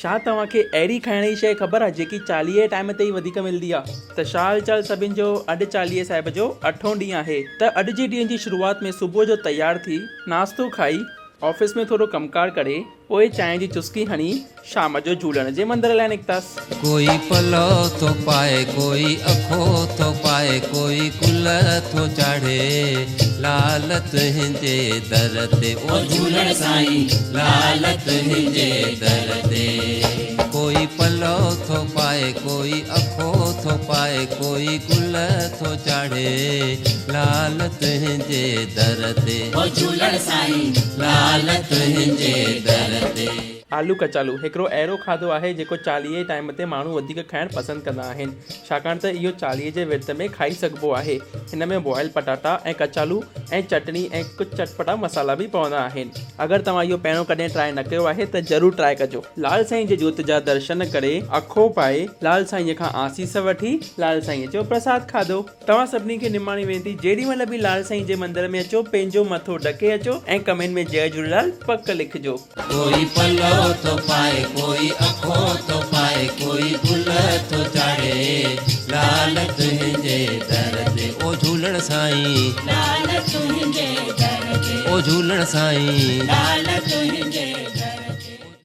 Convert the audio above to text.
ڇا توهان کي اهڙي کائڻ جي شيء خبر آهي جيڪي چاليهي جي ٽائيم تي ئي وڌيڪ ملندي آهي؟ ته ڇا حال چال سڀن جو اڄ چاليهي صاحب جو اٺون ڏينهن آهي ته اڄ جي ڏينهن جي شروعات ۾ صبح جو تيار ٿي ناشتو کائي آفيس ۾ ٿورو ڪم ڪار ڪري پوء چانهه جي چسڪي هڻي شام جو جهولڻ جي مندر لاء نڪتاس. ڪوئي پلو ٿو پائي ڪوئي اکو ٿو پائي ڪوئي گل ٿو چاڙهي لال تنهنجي در تي او جهولڻ سائين لال تنهنجي در تي. ڪوئي پلو ٿو پائي ڪوئي اکو ٿو پائي ڪوئي گل ٿو چاڙهي لال تنهنجي در تي. او جهولڻ سائين لال تنهنجي در تي. آلو ڪچالو هڪڙو اهڙو کاڌو آهي جيڪو چاليهي ٽائيم تي ماڻهو وڌيڪ کائڻ پسند ڪندا آهن ڇاڪاڻ ته اهو چاليهي جي ورت ۾ کائي سگهبو آهي. هن ۾ بوائل پٽاٽا ۽ ڪچالو ۽ چٽڻي ۽ ڪجهه چٽپٽا مصالحا به پوندا آهن. اگر توهان اهو پهريون ڪڏهن ٽرائي نه ڪيو آهي ته ضرور ٽرائي ڪجو. لال سائين جي جوت جا درشن ڪري اکو پائي لال سائين کان آسيس وٺي لال سائين جو پرساد کاڌو. توهان سڀني کي نماڻي وينتي جيڏي مهل به لال سائين جي مندر ۾ اچو پنهنجو مٿو ڍڪي اچو ۽ ڪمينٽ ۾ جئي جهوليلال پڪ لکجو. ڪوئي پلو ٿو پائي ڪوئي اکو ٿو پائي ڪوئي گل ٿو چاڙهي لال تنهنجي در تي او جهولڻ سائين لال تنهنجي در تي او جهولڻ سائين لال تنهنجي.